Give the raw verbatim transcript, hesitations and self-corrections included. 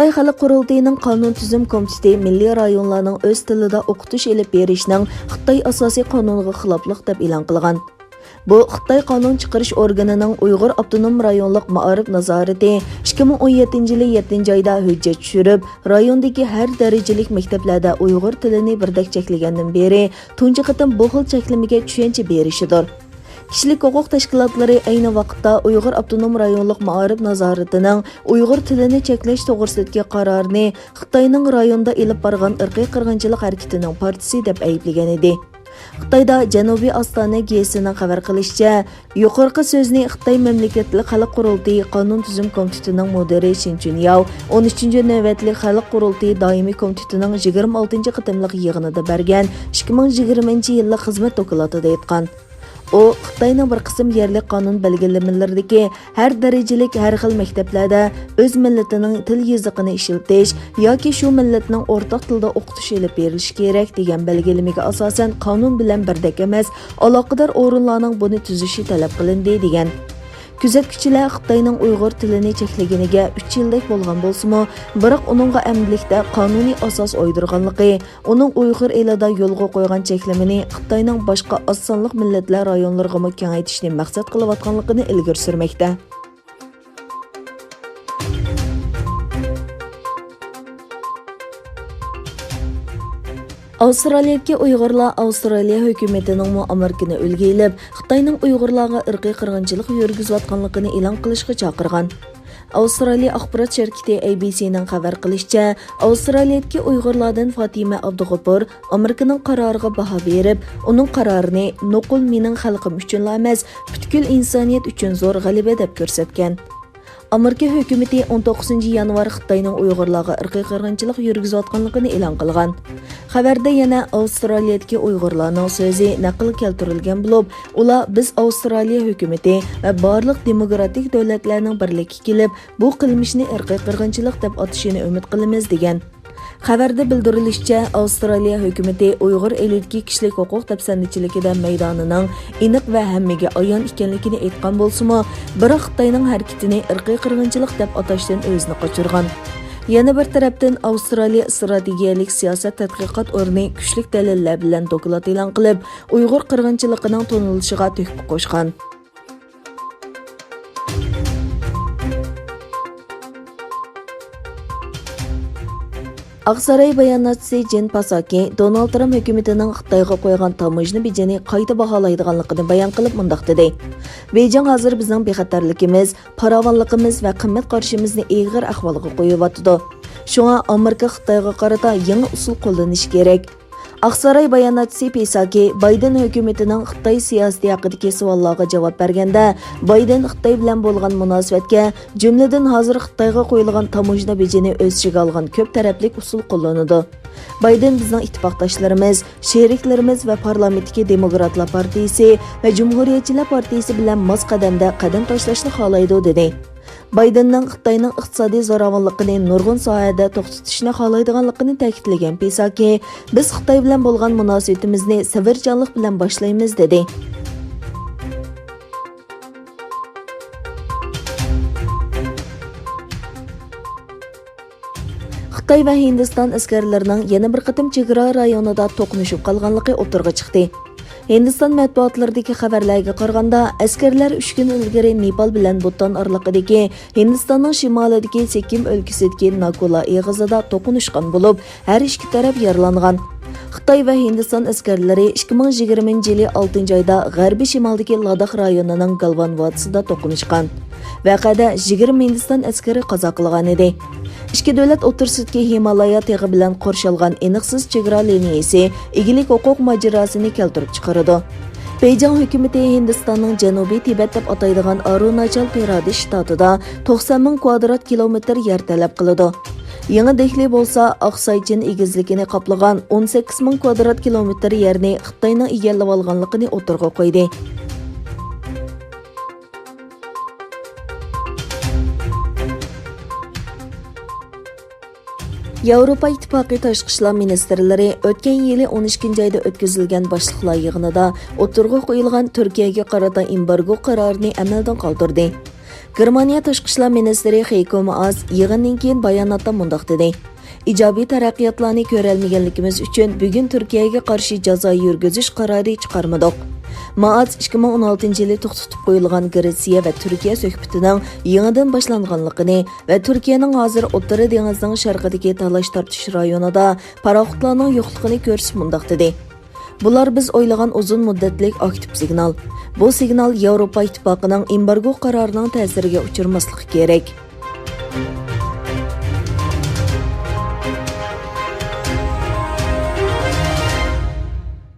خىتاي خەلق قۇرۇلتىيىنىڭ قانۇن تۈزۈم كومىتېتى مىللىي رايونلارنىڭ ئۆز تىلىدا ئوقۇتۇش ئېلىپ بېرىشنىڭ خىتاي ئاساسىي قانۇنىغا خىلاپلىق دەپ ئېلان قىلغان. بۇ خىتاي قانۇن چىقىرىش ئورگىنىنىڭ ئۇيغۇر ئاپتونوم رايونلۇق مائارىپ نازارىتى ئىككى مىڭ ئون يەتتىنچى يىلى يەتتىنچى ئايدا ھۆججەت چۈشۈرۈپ، رايوندىكى ھەر دەرىجىلىك مەكتەپلەردە ئۇيغۇر تىلىنى بىردەك چەكلىگەندىن بېرى تۇنجى قېتىم بۇ خىل چەكلىمىگە چۈشەنچە بېرىشىدۇر. كىشىلىك ھوقۇق تەشكىلاتلىرى ئەينى ۋاقىتتا ئۇيغۇر ئاپتونوم رايونلۇق مائارىپ نازارىتىنىڭ ئۇيغۇر تىلىنى چەكلەش توغرىسىدىكى قارارىنى خىتاينىڭ رايوندا ئېلىپ بارغان ئىرقىي قىرغىنچىلىق ھەرىكىتىنىڭ پارچىسى دەپ ئەيىبلىگەن ئىدى. خىتايدا جەنۇبىي ئاستانە گېزىتىنىڭ خەۋەر قىلىشىچە، يۇقىرىقى سۆزنى خىتاي مەملىكەتلىك خەلق قۇرۇلتىيى قانۇن تۈزۈم كومىتېتىنىڭ مۇدىرى شىن چۈنياۋ ئون ئۈچىنچى نۆۋەتلىك خەلق قۇرۇلتىيى دائىمىي كومىتېتىنىڭ يىگىرمە ئالتىنچى قېتىملىق يىغىنىدا بەرگەن ئىككى مىڭ يىگىرمىنچى يىللىق خىزمەت دوكلاتىدا ئېيتقان. ئۇ خىتاينىڭ بىر قىسىم يەرلىك قانۇن بەلگىلىمىلىرىدىكى ھەر دەرىجىلىك، ھەر خىل مەكتەپلەردە ئۆز مىللىتىنىڭ تىل يېزىقىنى ئىشلىتىش ياكى شۇ مىللەتنىڭ ئورتاق تىلىدا ئوقۇتۇش ئېلىپ بېرىلىشى كېرەك دېگەن بەلگىلىمىگە ئاساسەن قانۇن بىلەن بىردەك ئەمەس، ئالاقىدار ئورۇنلارنىڭ بۇنى تۈزۈشى تەلەپ قىلىندى، دېگەن. كۆزەتكۈچىلەر خىتاينىڭ ئۇيغۇر تىلىنى چەكلىگىنىگە ئۈچ يىلدەك بولغان بولسىمۇ، بىراق ئۇنىڭغا ئەمدىلىكتە قانۇنىي ئاساس ئويدۇرغانلىقى، ئۇنىڭ ئۇيغۇر ئېلىدا يولغا قويغان چەكلىمىنى خىتاينىڭ باشقا ئاز سانلىق مىللەتلەر رايونلىرىغىمۇ كېڭەيتىشنى مەقسەت قىلىۋاتقانلىقىنى ئىلگىرى سۈرمەكتە. ئاۋسترالىيەدىكى ئۇيغۇرلار ئاۋسترالىيە ھۆكۈمىتىنىڭمۇ ئامېرىكىنى ئۈلگە ئېلىپ، خىتاينىڭ ئۇيغۇرلارغا ئىرقىي قىرغىنچىلىق يۈرگۈزۈۋاتقانلىقىنى ئېلان قىلىشقا چاقىرغان. ئاۋسترالىيە ئاخبارات شىركىتى ئەي بىي سىنىڭ خەۋەر قىلىشىچە، ئاۋسترالىيەدىكى ئۇيغۇرلاردىن فاتىمە ئابدۇغوپۇر ئامېرىكىنىڭ قارارىغا باھا بېرىپ، ئۇنىڭ قارارىنى نوقۇل مېنىڭ خەلقىم ئۈچۈنلا ئەمەس، پۈتكۈل ئىنسانىيەت ئۈچۈن زور غەلىبە دەپ كۆرسەتكەن. ئامېرىكا ھۆكۈمىتى ئون توققۇزىنچى يانۋار خىتاينىڭ ئۇيغۇرلارغا ئىرقىي قىرغىنچىلىق يۈرگۈزۈۋاتقانلىقىنى ئېلان قىلغان. خەۋەردە يەنە ئاۋسترالىيەدىكى ئۇيغۇرلارنىڭ سۆزى نەقىل كەلتۈرۈلگەن بولۇپ، ئۇلار بىز ئاۋسترالىيە ھۆكۈمىتى ۋە بارلىق دېموكراتىك دۆلەتلەرنىڭ بىرلىككە كېلىپ، بۇ قىلمىشنى ئىرقىي قىرغىنچىلىق دەپ ئاتىشىنى ئۈمىد قىلىمىز، دېگەن. خەۋەردە بىلدۈرۈلۈشىچە، ئاۋسترالىيە ھۆكۈمىتى ئۇيغۇر ئېلىدىكى كىشىلىك ھوقۇق دەپسەندىچىلىكىدە مەيدانىنىڭ ئېنىق ۋە ھەممىگە ئايان ئىكەنلىكىنى ئېيتقان بولسىمۇ، بىراق خىتاينىڭ ھەرىكىتىنى ئىرقىي قىرغىنچىلىق دەپ ئاتاشتىن ئۆزىنى قاچۇرغان. يەنە بىر تەرەپتىن، ئاۋسترالىيە ئىستراتېگىيەلىك سىياسەت تەتقىقات ئورنى كۈچلۈك دەلىللەر بىلەن دوكلات ئېلان قىلىپ، ئۇيغۇر قىرغىنچىلىقىنىڭ تونۇلۇشىغا تۆھپە قوشقان. ئاقساراي باياناتچىسى جېن پاساكى دونالد ترامپ ھۆكۈمىتىنىڭ خىتايغا قويغان تاموژنا بېجىنى قايتا باھالايدىغانلىقىنى بايان قىلىپ مۇنداق دېدى: بېيجىڭ ھازىر بىزنىڭ بىخەتەرلىكىمىز، پاراۋانلىقىمىز ۋە قىممەت قارىشىمىزنى ئېغىر ئەھۋالغا قويۇۋاتىدۇ. شۇڭا ئامېرىكا خىتايغا قارىتا يېڭى ئۇسۇل قوللىنىشى كېرەك. ئاقساراي باياناتچىسى پېساكى بايدېن ھۆكۈمىتىنىڭ خىتاي سىياسىتى ھەققىدىكى سوئاللارغا جاۋاب بەرگەندە، بايدېن خىتاي بىلەن بولغان مۇناسىۋەتكە، جۈملىدىن ھازىر خىتايغا قويۇلغان تاموژنا بېجىنى ئۆز ئىچىگە ئالغان كۆپ تەرەپلىك ئۇسۇل قوللىنىدۇ. بايدېن بىزنىڭ ئىتتىپاقداشلىرىمىز، شېرىكلىرىمىز ۋە پارلامېنتتىكى دېموكراتلار پارتىيىسى ۋە جۇمھۇرىيەتچىلەر پارتىيىسى بىلەن ماس قەدەمدە قەدەم تاشلاشنى خالايدۇ، دېدى. بايدېننىڭ خىتاينىڭ ئىقتىسادىي زوراۋانلىقىنى نۇرغۇن ساھەدە توختىتىشنى خالايدىغانلىقىنى تەكىتلىگەن پېساكى، بىز خىتاي بىلەن بولغان مۇناسىۋىتىمىزنى سەۋرچانلىق بىلەن باشلايمىز، دېدى. خىتاي ۋە ھىندىستان ئەسكەرلىرىنىڭ يەنە بىر قېتىم چېگرا رايونىدا توقۇنۇشۇپ قالغانلىقى ئوتتۇرىغا چىقتى. ھىندىستان مەتبۇئاتلىرىدىكى خەۋەرلەرگە قارىغاندا، ئەسكەرلەر ئۈچ كۈن ئىلگىرى نېپال بىلەن بۇتان ئارىلىقىدىكى ھىندىستاننىڭ شىمالىدىكى سىككىم ئۆلكىسىدىكى ناكۇلا ئېغىزىدا توقۇنۇشقان بولۇپ، ھەر ئىككى تەرەپ يارىلانغان. خىتاي ۋە ھىندىستان ئەسكەرلىرى ئىككى مىڭ يىگىرمىنچى يىلى ئالتىنچى ئايدا غەربىي شىمالدىكى لاداخ رايونىنىڭ گالۋان ۋادىسىدا توقۇنۇشقان. ۋەقەدە يىگىرمە ھىندىستان ئەسكىرى قازا قىلغان ئىدى. ئىككى دۆلەت ئوتتۇرىسىدىكى ھىمالايا تېغى بىلەن قورشالغان ئېنىقسىز چېگرا لىنىيىسى ئىگىلىك ھوقۇق ماجىراسىنى كەلتۈرۈپ چىقىرىدۇ. بېيجىڭ ھۆكۈمىتى ھىندىستاننىڭ جەنۇبىي تىبەت دەپ ئاتايدىغان ئارۇناچال پرادېش شتاتىدا توقسەن مىڭ كۋادرات كىلومېتىر يەر تەلەپ قىلىدۇ. يېڭى دېھلى بولسا ئاقساي چىن ئېگىزلىكىنى قاپلىغان ئون سەككىز مىڭ كۋادرات كىلومېتىر يەرنى خىتاينىڭ ئىگىلىۋالغانلىقىنى ئوتتۇرىغا قويدى. ياۋروپا ئىتتىپاقى تاشقى ئىشلار مىنىستىرلىرى ئۆتكەن يىلى ئون ئىككىنچى ئايدا ئۆتكۈزۈلگەن باشلىقلار يىغىنىدا ئوتتۇرىغا قويۇلغان تۈركىيەگە قارىتا ئېمبارگو قارارىنى ئەمەلدىن قالدۇردى. گېرمانىيە تاشقى ئىشلار مىنىستىرى خېيكو مائاس يىغىندىن كېيىن باياناتتا مۇنداق دېدى: ئىجابىي تەرەققىياتلارنى كۆرەلمىگەنلىكىمىز ئۈچۈن بۈگۈن تۈركىيەگە قارشى جازا يۈرگۈزۈش قارارى چىقارمىدۇق. مائاس ئىككى مىڭ ئون ئالتىنچى يىلى توختىتىپ قويۇلغان گرېتسىيە ۋە تۈركىيە سۆھبىتىنىڭ يېڭىدىن باشلانغانلىقىنى ۋە تۈركىيەنىڭ ھازىر ئوتتۇرا دېڭىزنىڭ شەرقىدىكى تالاش-تارتىش رايونىدا پاراخوتلارنىڭ يوقلۇقىنى كۆرسىتىپ مۇنداق دېدى: بۇلار بىز ئويلىغان ئۇزۇن مۇددەتلىك ئاكتىپ سىگنال. بۇ سىگنال ياۋروپا ئىتتىپاقىنىڭ ئېمبارگو قارارىنىڭ تەسىرىگە ئۇچرىماسلىقى كېرەك.